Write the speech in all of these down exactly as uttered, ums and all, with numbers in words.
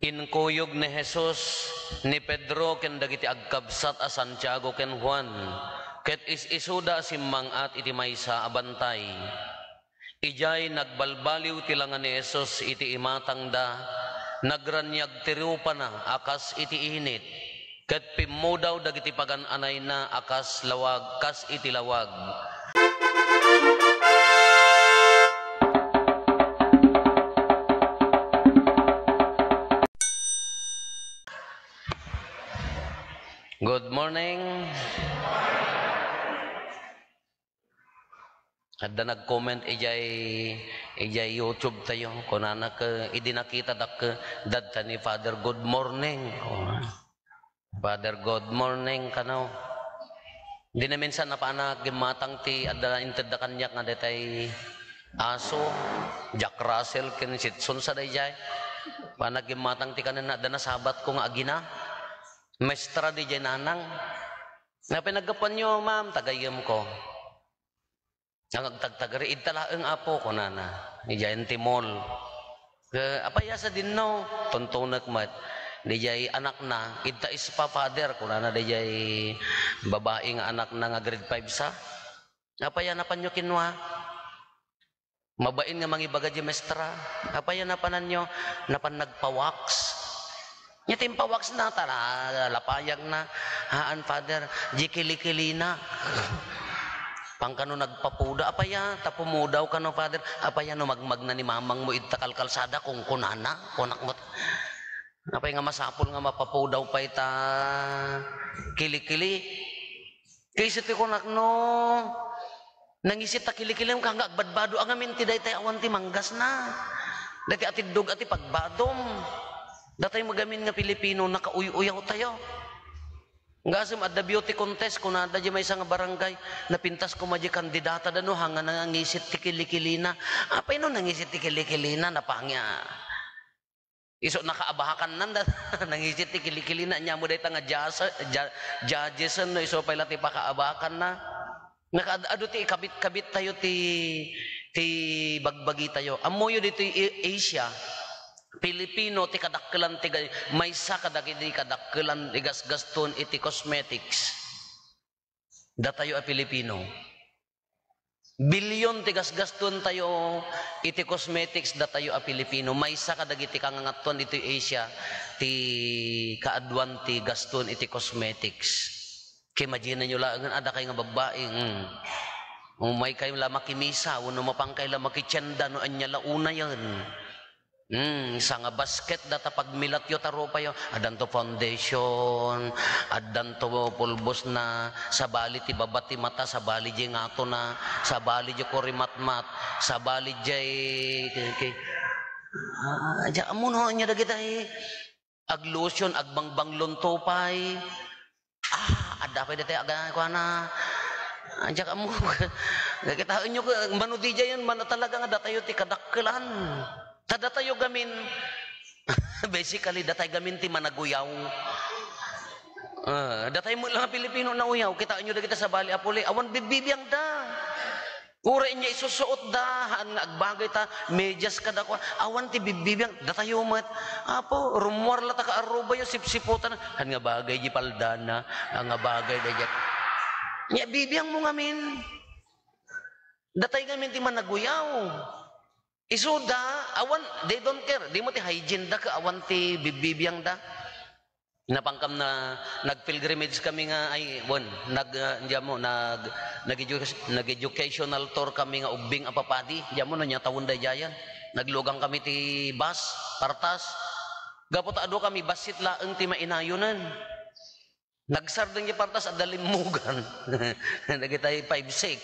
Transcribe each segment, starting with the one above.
Inkuyog ni Jesus ni Pedro ken dagiti agkabsat a Santiago ken Juan, ket is-isuda a simmang-at iti maysa a bantay. Idiay nagbalbaliw ti langa ni Jesus iti imatangda, nagraniag ti rupana a kas iti init, ket pimmudaw dagiti pagan-anayna a kas lawag, kas iti lawag. Good morning. Adda nag-comment idiay, idiay YouTube tayo. Kunana ket, idi nakitadak ket, dadta ni Father, "Good morning." Oh. "Father, good morning," kano. Di na minsan napanak gimmatang ti adda intedda kaniak nga detay aso, Jack Russell, ken Shih Tzu sa daydiay. Panak gimmatang ti kanenna, adda nasabat ko nga agina. Maestra didiay nanang. Napay naggapuanyo, ma'am, tagayem ko. Ang agtagtagari, "Idta laeng, Apo," kunana. Idiay ti mall. "Ke, apay a sadinno?" Tuntunek met. Didiay anakna, "Idta ispa, Father," kunana didiay babai nga anakna nga grade five sa. "Apay a napanyo kinua?" Mabain nga mangibaga di maestra. "Apay a napananyo?" "Napan nagpa-wax." Nya ti impawaksna, tara, lapayagna. "Haan, Father, di kilikilina." Pangkano nagpapuda, "Apay a, ta pumudaw kano, Father?" "Apay a, no magmagna ni mamangmo idta kalkalsada, kungkunana," kunak met. "Apay nga masapul nga mapapudaw pay ta kilikili?" Kaisip ti kunak, no nangisit ta kilikilim ka nga agbadbado a ngamin ti daytay awan ti manggasna. Daytay atiddog a ti pagbadom. Datay met gamin nga Pilipino, nakauy-uyaw tayo. Ngasem adda beauty contest, kunada di maysa nga barangay, napintas koma di kandidata da no, hanga nangisit ti kilikilina. Apay no nangisit ti kilikilina, napangya. Isu nakaabakan nanda, nangisit ti kilikilina, nya mo dayta nga jasa-, ja-, judges, no, isu pay la ti pakaabakanna. Nakaad-adu ti ikabit-kabit tayo ti, ti bagbagi tayo. Ammoyo ditoy A-, Asia, Pilipino ti kadakkelan ti ga-, maysa kadagiti kadakkelan ti gasgaston iti cosmetics. Datayo a Pilipino. Bilyon ti gasgaston tayo iti cosmetics datayo a Pilipino. Maysa kadagiti kangangattuan ditoy Asia ti kaaduan ti gaston iti cosmetics. Imagine nyo laengen, adda kay nga babbai, mm. Umay kay la makimisa, wenno mapang kay la makitienda, no ania la unayen. Hmm, sanga basket data pagmilatyo ta rupayo. Addanto foundation, addanto pulbosna, sabali ti baba ti mata, sabali di ngatona, sabali di kurimatmat, sabali di, ki-, ki-, ah, di, ammono ania dagita, eh. Aglotion, agbangbanglon to pay. Ah, adda pay dati aga kuana. Diak ammo. Kitaenyo, mano didiayen, mano talaga nga datayo ti kadakkelan. Ta datayo gamin, basically, datay gamin ti managuyaw. Ah, datay met la nga Pilipino nauyaw. Kitaenyo dagita sabali a puli, awan bibbibiangda. Uray nia isusuotda, haan nga agbagay ta, medyas kadakuada, awan ti bibbibiang, datayo met. Apo, rummuar la ta ka arrubayo, sipsiputan, haan nga bagay di paldana, haan nga bagay daydiay. Nia, bibiang mo ngamin. Datay ngamin ti managuyaw. Isuda, awan, they don't care. Di mo ti hygiene da, ka awan ti bibbibiang da. Napangkam na, nag-pilgrimage kami nga, ay, wen, nag, ah, diyan mo, nag, nag-edu-, nag-educational tour kami nga ubbing a papadi. Diyan mo, no, nia tawen daydiayen. Naglugang kami ti bus, partas. Gapu ta adu kami, bassit laeng ti mainayonen. Nagsardeng ti partas, adda limmugan. Dagitay five, six.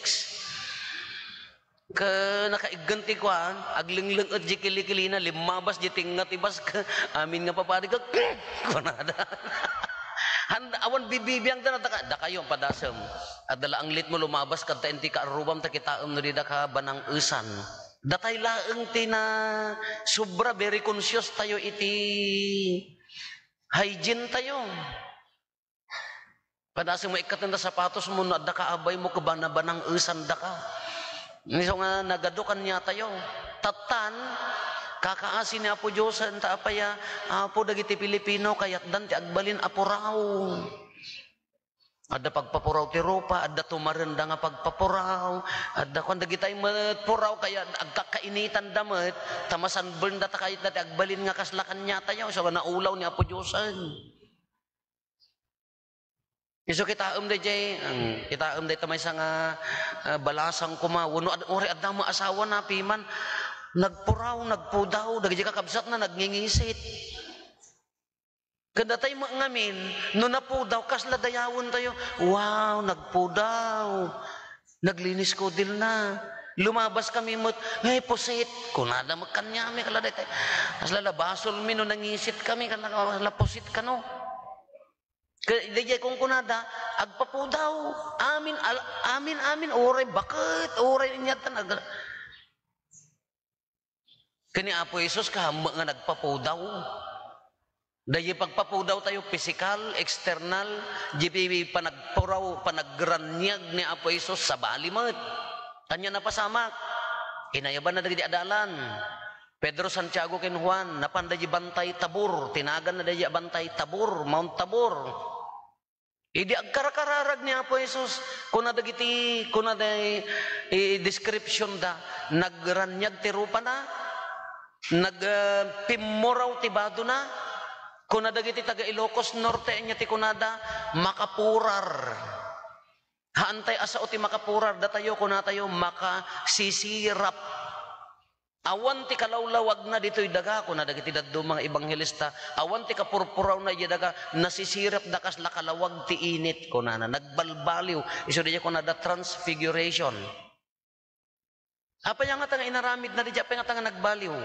Ke nakaiggen ti kuan, aglengleng-et di kilikilina, limmabas di tengnga ti bus, ke amin nga papadi, ke, kunada. Handa, awan bibibiang da, daka-, dakayo, padasem. Adda la anglit mo lumabas, kadta inti kaarrubam, ta kitaem no di daka banang-esan. Datay laeng ti na sobra, very conscious tayo iti hygiene tayo. Padasem nga ikkaten da sapatos mo, no adda ka abay mo, ke bana-banang-esan daka. Isu nga nagadu kaniatayo. Tattan, Kakaasi ni Apo Diosen, ta apay a, Apo, dagiti Pilipino, kayatdan ti agbalin a puraw. Adda pagpapuraw ti rupa, adda tumarenda nga pagpapuraw, adda kuan, dagitay met puraw, kaya agkakainitanda met, ta masunburn da ta kayatda ti agbalin nga kasla kaniatayo, isu nga naulaw ni Apo Diosen. Isu kitaem dayjay, ang kitaem dayta maysa nga, ah, balasang koma, wenno ad-, uray adda met asawana, piman, nagpuraw, nagpudaw, dagiti kakabsatna, nagngingisit. Ket datay met ngamin, no napudaw, kasla dayawentayo, "Wow, nagpudaw. Naglinis kudirna." Lumabas kami met, "Ay, pusit." Kunada met kaniami, kala daytay. Kasla la basolmi no nangisit kami, kala, kala pusit kano. Ket dayjay kunkunada, agpapudaw. Amin, al-, amin, amin, uray baket, uray inyatan, ag-, Ken ni Apo Jesus, kaammo nga nagpapudaw. Daydi pagpapudaw tayo, pisikal, eksternal, di panagpuraw, panagraniag ni Apo Jesus, sabali met. Ania napasamak? Inayabanna dagiti adalan. Pedro, Santiago, ken Juan, napan daydi Bantay Tabor, tinaganna daydi a Bantay Tabor, Mount Tabor. Idi agkarkararag ni Apo Jesus, kuna dagiti, kuna day, i-, description da, nagraniag ti rupana, nag, ah, pimmuraw ti badona, kuna dagiti taga Ilocos Norte, ania ti kunada, makapurar. Haantay a sao ti makapurar, datayo, kunatayo, makasisirap. Awan ti kalawlawagna ditoy daga, kuna dagiti dadduma nga ebanghelista. Awan ti kapurpurawna idiay daga, nasisirap da kasla kalawag ti init, kunana. Nagbalbaliw. Isu daydiay kunada transfiguration. Apay ngata nga inaramidna daydiay? Apay ngata nga nagbaliw?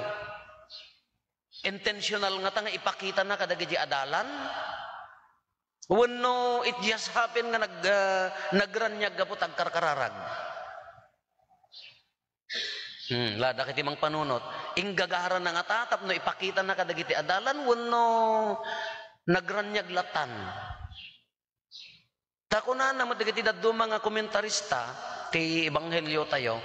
Intentional ngata nga ipakitana kadagiti adalan? Wenno it just happen nga nag-, ah, nagraniag gapu ta agkarkararag? Hmm, la, dagiti mangpanunot, inggagaraanna ngata tapno ipakitana kadagiti adalan wenno nagraniag lattan? Ta kunana met dagiti dadduma nga komentarista ti ebangheliotayo,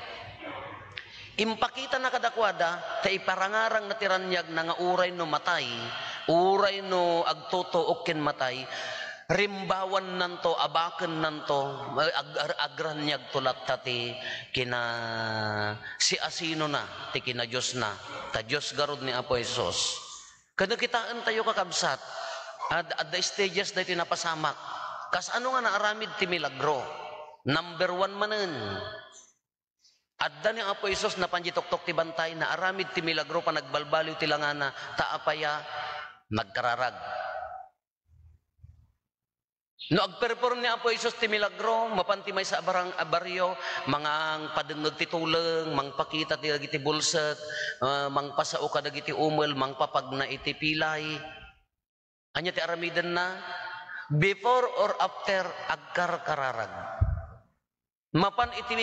impakitana kadakuada ta iparangarangna ti raniagna nga uray no matay, uray no agtutuok ken matay, rimbawannanto, abakennanto, ag-, ag-, agraniagto latta ti kinasiasinona, ti kinadiosna, ta Dios garud ni Apo Jesus. Kada kitaentayo, kakabsat, ad-, adda stages daytoy napasamak. Kasano nga naaramid ti milagro? Number one manen, adda ni Apo Jesus napan di tuktok ti bantay, naaramid ti milagro, panagbalbaliw ti langana, ta apay a? Nagkararag. No agperform ni Apo Jesus ti milagro, mapan ti maysa a barang-, a barrio, mangpadengngeg ti tuleng, mangpakita ti dagiti bulsek, ah, mangpasao kadagiti umel, mangpapagna iti pilay. Ania ti aramidenna? Before or after, agkarkararag. Mapan iti,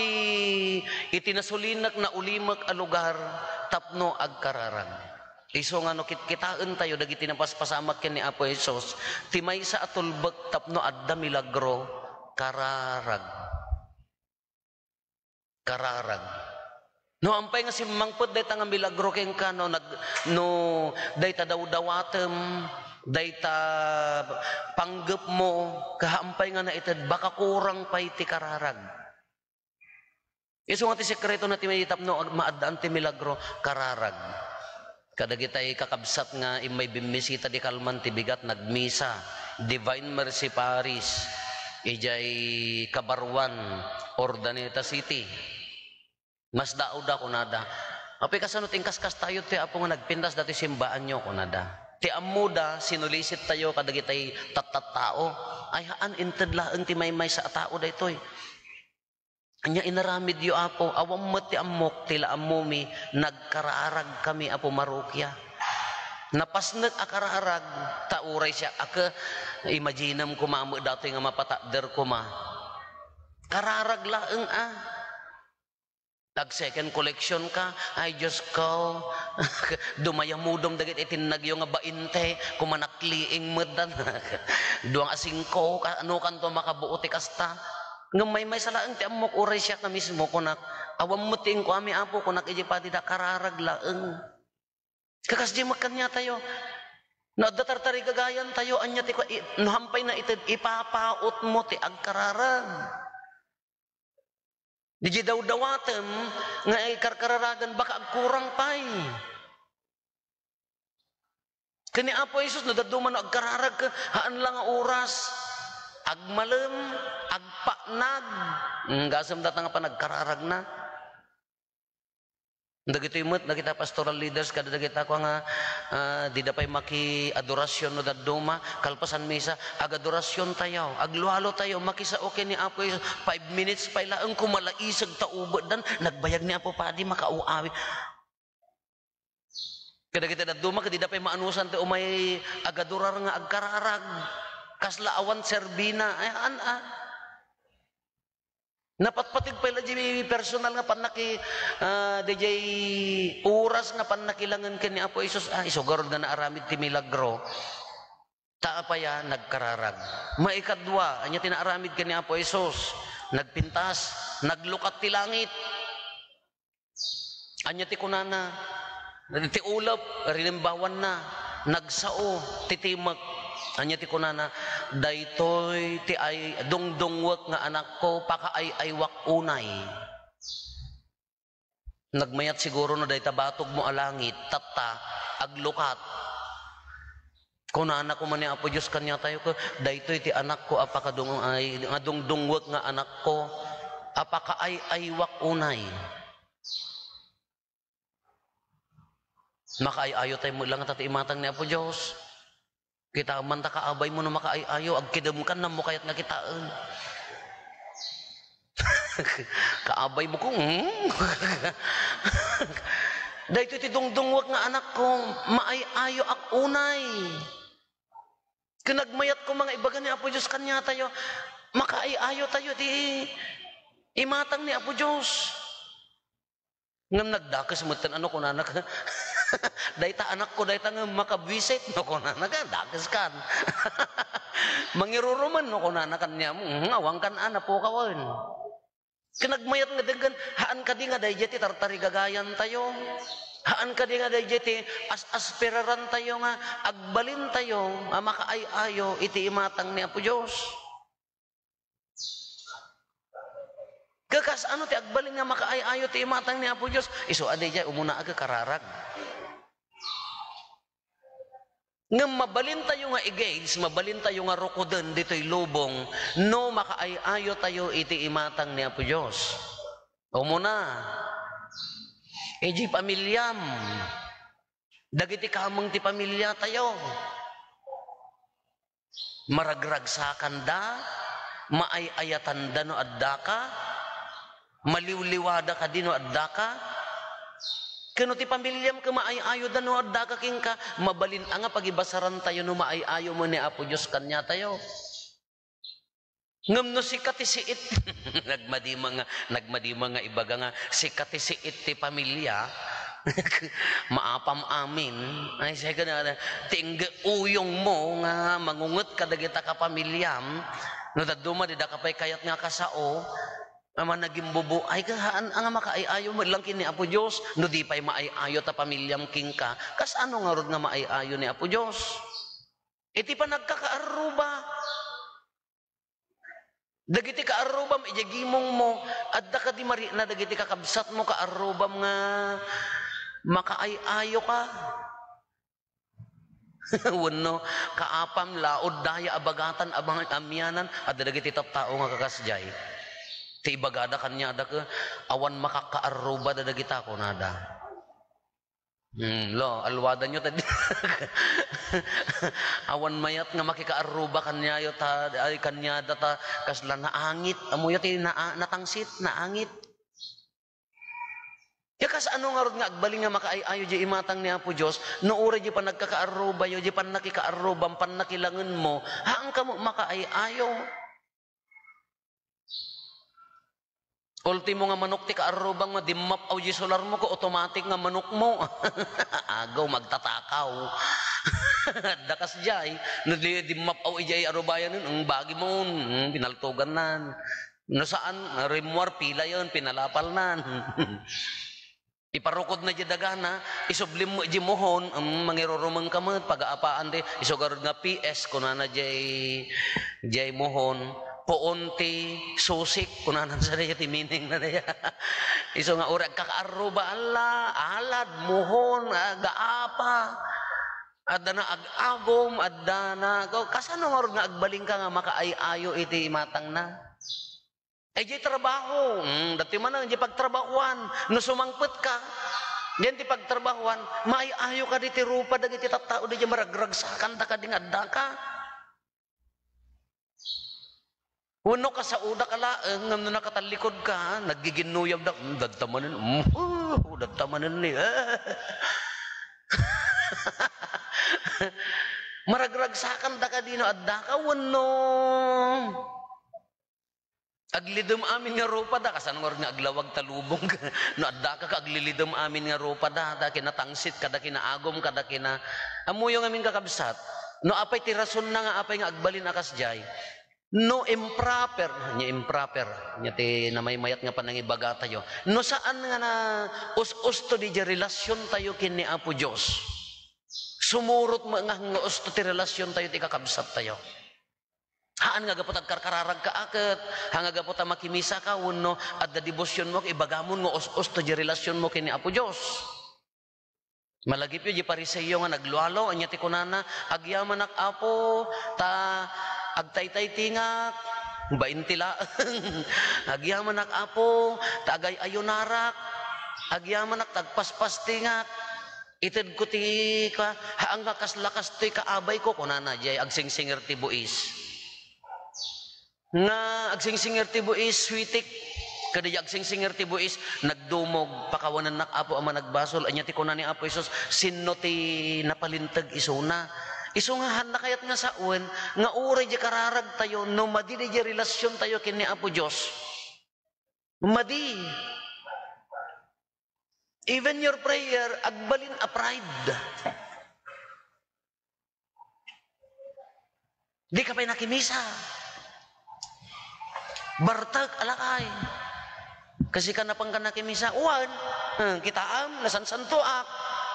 iti nasulinek, naulimek a lugar tapno agkararag. Isu nga no kitkitaentayo dagiti napaspasamak ken ni Apo Jesus, ti maysa a tulbek tapno adda milagro, kararag. Kararag. No, ampay nga simmangpet dayta nga milagro kenka, no, nag-, no, dayta dawdawatem, dayta panggepmo, kaampay nga naited, baka kurang pay ti kararag. Isu nga ti sekretona ti may tapno ag-, maaddaan ti milagro, kararag. Kadagitay kakabsat nga immay bimmisita di kalman ti bigat, nagmisa, Divine Mercy Parish, idiay Kabaruan, Urdaneta City. Masdaawda, kunada. Apay, kasano ti inkaskas tayo ti Apo nga nagpintas dati simbaanyo, kunada. Ti ammoda, sinulisit tayo kadagitay tattattao. Ay, haan, inted laeng ti maymaysa a tao daytoy. Ania inaramidyo, Apo? Awan met ti ammok, ti la ammomi, nagkararagkami, Apo, marukia. Napasnek a kararag, ta uray siak, ake, imaginem koma met datoy nga mapatakder koma. Kararag laeng a. Nag-second collection ka, ay, Diyos ko, dumayamudom dagiti tinnagyo nga bainte, kumanakliing met dan. Dua nga singko, ka-, ano kanto makabuo ti kasta? Ngem maymaysa laeng ti ammok, uray siak nga mismo, kunak, awan met ti inkuami, Apo, kunak, idiay padida, kararag laeng. Kakas di met kaniatayo. No adda tartarigagayantayo, ania ti kua-, i-, no hampay na ited, ipapautmo ti agkararag. Diay dawdawatem nga ikarkararagan, baka agkurang pay. Ken ni Apo Jesus, no dadduma no agkararag, haan la nga oras, agmalem, agpaknag. Hmm, gasem data nga panagkararagna. Dagitoy met, dagita pastoral leaders, kada dagita kua nga, ah, dida pay makiadorasyon no dadduma, kalpasan misa, agadorasyontayo, aglualotayo, makisao ken ni Apo Jesus, five minutes pay laeng, kumalaiseg ta ubetdan, nagbayag ni Apo Padi, makauawi. Kadagiti dadduma, ket dida pay maanusan ti umay agadurar nga agkararag. Kasla awan serbina. Ay, an-, a. Napatpateg pay la di personal nga pannaki-, ah, diay oras nga pannakilangen ken ni Apo Jesus. Ah, isu garud nga naaramid ti milagro. Ta apay a nagkararag. Maikadua, ania ti naaramid ken ni Apo Jesus? Nagpintas, naglukat ti langit. Ania ti kunana? Ti ulep, rilimbawanna, nagsao ti timek. Ania ti kunana? "Daytoy ti ay-, dungdungwek nga anakko, pakaay-aywak unay." Nagmayat siguro no dayta batogmo a langit, tatta, aglukat. Kunana koma ni Apo Dios kaniatayo, "Daytoy ti anakko a pakadung-, ay, nga dungdungwek nga anakko, a pakaay-aywak unay." Makaay-ayo tayo met lang ta ti imatang ni Apo Dios. Kitaem man ta kaabaymo no makaay-ayo, agkidemkan, nammo kayat nga kitaen. Kaabaymo ko, hmm? "Daytoy ti dungdungwek nga anakko, maay-ayoak unay." Ken nagmayat koma nga ibaga ni Apo Dios kaniatayo, makaay-ayo tayo ti imatang ni Apo Dios. Ngem nagdakes metten, ano, kunana, "Dayta anakko, dayta ngem makabuisit," no, kunana, ka, dakes kan. "Mangirurumen," no, kunana kaniam, "Hmm, awan kan a, napukawen." Ken nagmayat nga denggen, haan kadi nga daydiay ti tartarigagayantayo? Haan kadi nga daydiay ti as-aspirarantayo nga agbalintayo a makaay-ayo iti imatang ni Apo Dios? Ket kasano ti agbalin nga makaay-ayo ti imatang ni Apo Dios? Isu a daydiay, umuna a kararag. Ngem mabalintayo nga i-gauge, mabalintayo nga rukoden ditoy lubong no makaay-ayo tayo iti imatang ni Apo Dios. Umuna, idiay pamiliam, dagiti kameng ti pamiliatayo. Maragragsakanda, maay-ayatanda no addaka, maliwliwada kadi no addaka. Ken no ti pamiliam ket maay-ayoda no addaka kenka, mabalin a nga pagibasarantayo no maay-ayo met ni Apo Dios kaniatayo. Ngem no sika ti siit, nagmadima nga, nagmadima nga ibaga nga sika ti siit ti pamilia, maapam amin, ay, say ka na, ti ingge uyongmo nga mangunget kadagita kapamiliam, no dadduma dida ka pay kayat nga kasao, a managimbubo, ay, kahaan a nga makaay-ayo met lang ken ni Apo Dios, no di pay maay-ayo ta pamiliam kenka, kasano ngarud nga maay-ayo ni Apo Dios? Iti panagkakaarruba. Dagiti kaarrubam idiay gimongmo, adda kadi marikna dagiti kakabsatmo, kaarrubam nga makaay-ayoka? Wenno, kaapam, laod daya a bagatan a bang-, amianan, adda dagiti tattao nga kakasdiay. Ti ibagada kaniada ket, "Awan makakaarruba dagita," kunada. Hmm, lo, alwadanyo ta di-, awan mayat nga makikaarruba kaniayo ta, ay, kaniada ta kasla naangit. Ammoyo ti naa-, natangsit, naangit. Ya kasano ngarud nga agbalin nga makaay-ayo diay imatang ni Apo Dios, no uray diay panagkakaarrubayo, diay pannakikaarrubam, pannakilangenmo, haan kamo makaay-ayo. Ultimo nga manok ti kaarrubam nga dimmap-aw diay solarmo, ko automatic nga manokmo. Agaw, magtatakaw. Adda kasdiay, no di dimmap-aw idiay arubayanen, ang bagimon, hmm, pinaltugannan. No saan, rimmuar, pilayen, pinalapalnan. Iparukodna diay dagana, isublim met diay muhon, em, mangirurumeng ka met, pagaapaan ti, isu garud nga P S, kunana diay, diay muhon, puon ti susik, kunana sa diay ti meaning na diay. Isu nga uray agkakaarruba, ala, alad, muhon, agaapa, adda na ag-agum, adda na, kasano ngarud nga agbalinka nga makaay-ayo iti imatangna? Ay, diay trabaho. Mm, dati man, diay pagtrabahoan. No sumangpet ka, diay ti pagtrabahoan, maay-ayo kadi ti rupa dagiti tattao, diay maragragsakan da kadi nga adda ka. Wenno kasauda ka laeng, ngem no nakatallikod ka, naggiginnuyab da, "Hmm, dadta manen, hmm, oh, dadta manen ni, ah." Maragragsakan da kadi no adda ka, wenno Aglidem amin nga rupa da, kasano ngarud nga aglawag ta lubong? No adda ka, aglilidem amin nga rupa da, da kinatangsit, kada kinaagum, kada kina-, ammoyo ngamin, kakabsat, no apay ti rason na nga apay nga agbalin a kasdiay? No improper, nya improper, nya ti namaymayat nga panangibaga tayo. No saan nga na us-usto di, di relasyontayo ken ni Apo Dios, sumurot met nga, nga usto ti relasyontayo ti kakabsattayo. Haan nga gapu ta agkarkararagka a ket, haan nga gapu ta makimisaka wenno adda debosionmo, ibagamon nga us-usto diay relasyonmo ken ni Apo Dios. Malagipyo diay Fariseo nga naglualo, ania ti kunana, "Agyamanak, Apo, ta agtaytaytingak, bainte laeng. Agyamanak, Apo, ta agay-ayunarak. Agyamanak ta agpaspastingak." Itedko ti ka-, haan nga kasla kastoy kaabayko, kunana, diay agsingsingir ti buis. Nga agsingsingir ti buis, sweetik. Kada diay agsingsingir ti buis, nagdumog, pakawanennak, Apo, a Managbasol. Ania ti kuna ni Apo Jesus, "Sinno ti napalinteg isuna?" Isu nga, haanna kayat nga sawen, nga uray diay kararagtayo, no madi diay relasyontayo ken ni Apo Dios. Madi. Even your prayer, agbalin a pride. Dika pay nakimisa. Bartek a lakay. Kasi ka napan ka nakimisa. Wen, eh, kitaem, nasansantoak.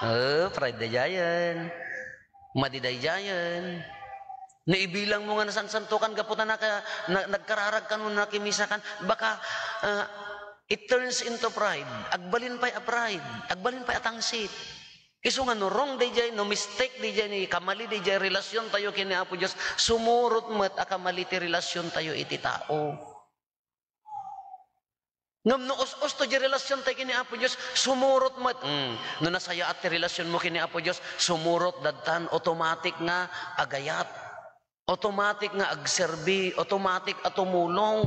Eh, pride daydiayen. Madi daydiayen. Naibilang mo nga nasansantokan gapu ta naka-, na-, nagkararag ka no nakimisa kan. Baka, ah, it turns into pride. Agbalin pay a pride. Agbalin pay a tangsit. Isu nga no wrong daydiay, no mistake daydiay, ni kamali daydiay relasyontayo ken ni Apo Dios, sumurot met a kamali ti relasyontayo iti tao. Ngem no us-usto diay relasyontayo ken ni Apo Dios, sumurot met. Mm, no nasayaat ti relasyonmo ken ni Apo Dios, sumurot dadtan, automatic nga agayat. Automatic nga agserbi, automatic a tumulong.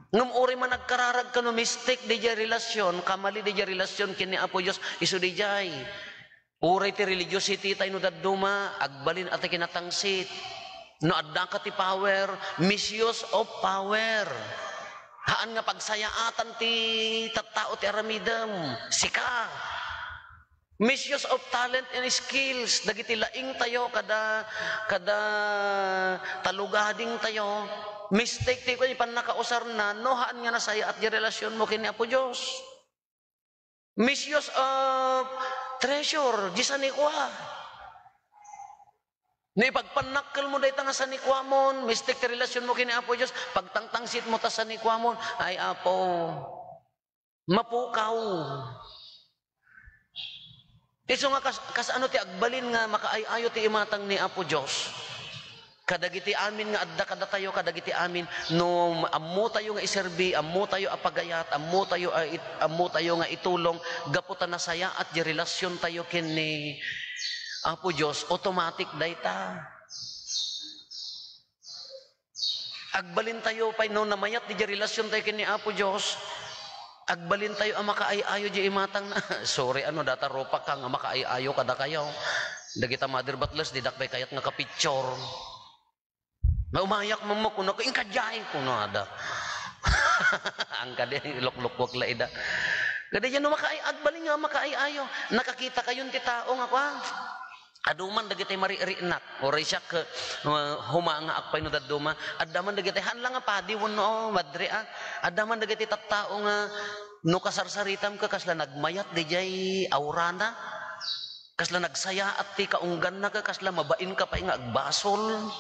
Ngem uray man agkararag ka no mistake daydiay relasyon, kamali daydiay relasyon ken ni Apo Dios, isu daydiay. Uray ti religiosity tayo no dadduma, agbalin a ti kinatangsit. No adda ka ti power, misuse of power. Haan nga pagsayaatan ti tattao ti aramidem. Sika. Misuse of talent and skills, dagiti laingtayo kada, kada talugadingtayo. Mistake ti pannakausarna, no haan nga nasayaat di relasyonmo ken ni Apo Dios. Misuse of treasure, di sanikua. No ipagpannakkelmo dayta nga sanikuamon, mistake ti relasyonmo ken ni Apo Dios, pagtangtangsitmo ta sanikuamon, ay, Apo, mapukaw. Isu nga kas-, kasano ti agbalin nga makaay-ayo ti imatang ni Apo Dios? Kadagiti amin nga adda kadatayo, kadagiti amin, no ammotayo nga iserbi, ammotayo a pagayat, ammotayo a it-, ammotayo nga itulong, gapu ta nasayaat di relasyontayo ken ni Apo Dios, automatic dayta. Agbalintayo pay no namayat diay relasyontayo ken ni Apo Dios, agbalintayo a makaay-ayo diay imatangna. Sorry, ano, data rupak ka nga makaay-ayo kadakayo. Dagita mother batlers, didak pay kayat nga kapicture. Nga umayak mammo, kunako, "Inka diay," kunada. Ang kadi, luklukwak la ida. Kadi diay no makaay-, agbalin nga makaay-ayo. Nakakita kayon ti tao nga, kwa? Adu man dagiti maririnak, uray siak, uh, humangaak pay no dadduma. Adda man dagiti, haan la nga padi wenno madre, ah. Adda man dagiti tattao nga No kasarsaritam ket kasla nagmayat didiay aurana, kasla nagsayaat ti kaungganna ket kasla mabain ka pay nga agbasol.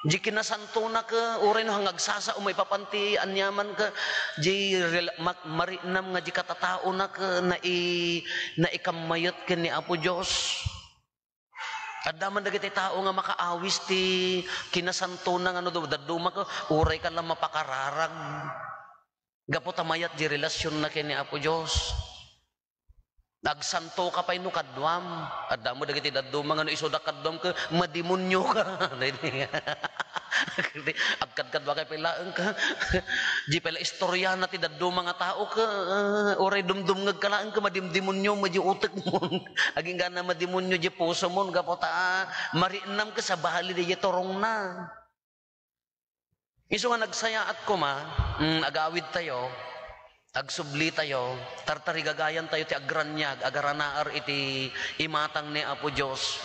Di kinasantona ket uray no nga agsasao maipapan ti aniaman ket di rela-, ma-, marinnam nga di katataona ket nai-, naikammayat ken ni Apo Dios. Adda man dagiti tao nga makaawis ti kinasantona nga no dadduma ket uray ka la mapakararag. Gapu ta mayat di relasionna ken ni Apo Dios. Agsanto ka pay no kaduam. Adda mo dagiti dadduma nga no isuda kaduam ket madimonio ka. Agkadkadua kay pay laeng ka. Di pay la istoriana ti dadduma nga tao ket, ah, uray dumdumngeg ka laeng ket madimdimonio mo di utekmo. Agingga na madimonio di puso mo gapu ta, ah, marinnam ket sabali di turongna. Isu nga nagsayaat koma, mm, agawid tayo, agsubli tayo, tartarigagayan tayo ti agraniag, agaranaer iti imatang ni Apo Dios.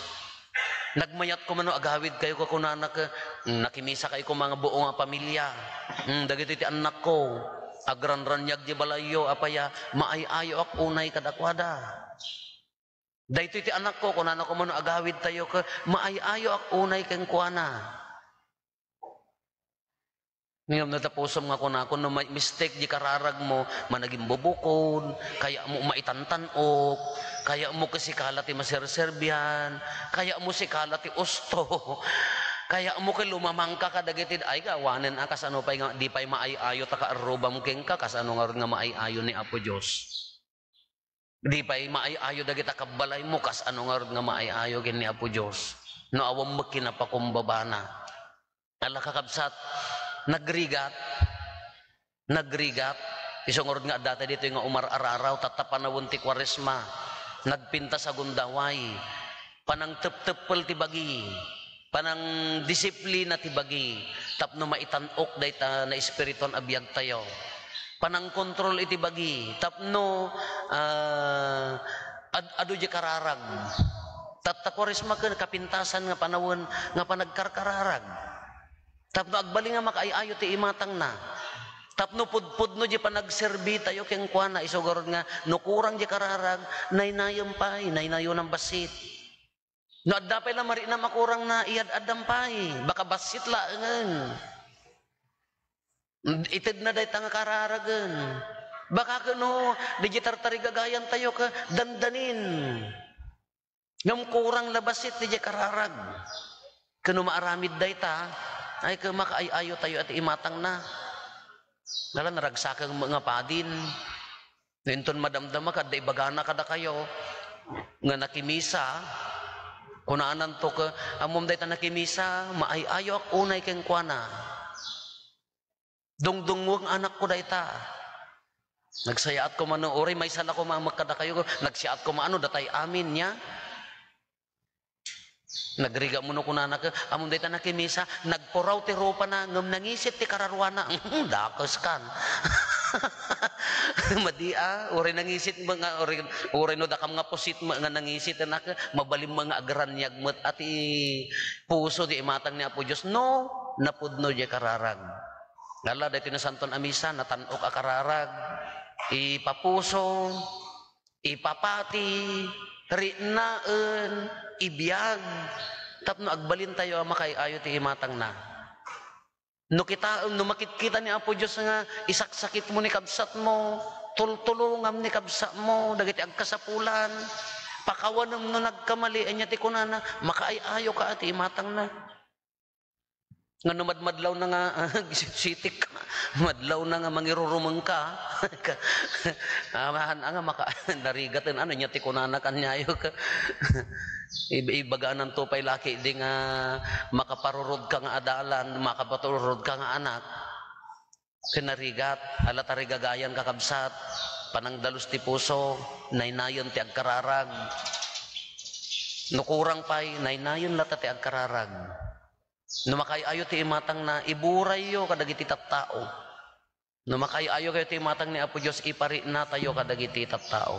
Nagmayat koma no agawid kayo, kakunana ket, mm, nakimisa kayo koma nga buo nga pamilya. Mm, dagitoy ti annakko, agranraniag ti balayyo, apaya, maay-ayoak unay kadakuada. Daytoy ti anakko, kunana koma no agawid tayo ket, maay-ayoak unay kenkuana. Ngem no tapusom nga kunakon, no may mistake di kararag mo, managimbubukod, kaya mo maitantan-ok, kaya mo ket sika la ti maserserbian, kaya mo sika la ti usto, kaya mo ket lumamangka kadagiti, ay, gawanen a, kasano pay nga, di pay maay-ayo ta kaarrubam kenka, kasano ngarud nga maay-ayo ni Apo Dios? Di pay maay-ayo dagita kabbalaymo, kasano ngarud nga maay-ayo ken ni Apo Dios no awan met kinapakumbabana? Ala, kakabsat, nagrigat, nagrigat. Isu ngarud nga adda tayo ditoy nga umar-araraw, tatta panawen ti Kuaresma, nagpintas a gundaway, panangtepteppel ti bagi, panangdisiplina ti bagi, tapno maitan-ok dayta naespirituan a biagtayo. Panangkontrol iti bagi, tapno, ah, ad-, adu di kararag. Tatta Kuaresma ken kapintasan nga panawen nga panagkarkararag. Tapno agbalin nga makaay-ayo ti imatangna. Tapno pudpudno di panagserbi tayo kenkuana, isu garud nga no kurang di kararag, naynayem pay, naynayonam bassit. No adda pay la marinnam a kurangna, iyad-addam pay, baka bassit laengen. Itedna dayta nga kararagen. Baka ket no, di di tartarigagayan tayo ket dandanin. Ngem kurang la bassit ti diay kararag. Ken no maaramid dayta, ay, ket makaay-ayo tayo iti imatangna. Ngala, naragsaken met nga padin. No inton madamdama, adda ibagana kadakayo nga nakimisa, kunananto ket, ammom dayta nakimisa, maay-ayoak unay kenkuana. Dungdungngo nga anakko dayta. Nagsayaat koma no, uray maysa la koma met kadakayo, nagsayaat koma no datay amin, nia? Nagrigat mo no kunana ket, ammom dayta nakimisa, nagpuraw ti rupana, ngem nangisit ti kararuana. Dakes kan. Madi a, uray nangisit met nga, uray, uray no dakam nga pusit met nga nangisit, anak, mabalin met nga agraniag met a ti puso di imatang ni Apo Dios. No, napudno di kararag. Ngala, daytoy nasanton a misa, natan-ok a kararag, ipapuso, ipapati, riknaen, ibiag, tapno agbalin tayo a makaay-ayo ti imatangna. No kitaem, no makitkita ni Apo Dios nga isaksakitmo ni kabsatmo, tultulongam ni kabsatmo, dagiti agkasapulan, pakawanem no nagkamali, ania ti kunana, makaay-ayo ka ti imatangna. Nga no madmadlawna nga, sitik ka, madlawna nga mangirurumeng ka. Amahan, ah, nga maka-, narigaten, ano, nia ti kunana kaniayo ka. Ib-, ibagananto pay laki di nga makaparurod ka nga adalan, makaparurod ka nga anak. Ken narigat, ala, tarigagayan, kakabsat, panangdalus ti puso, naynayen ti agkararag. No kurang pay, naynayen latta ti agkararag. No makaay-ayo ti imatangna, iburayyo kadagiti tattao. No makaay-ayo kayo ti imatang ni Apo Dios, ipariknatayo kadagiti tattao.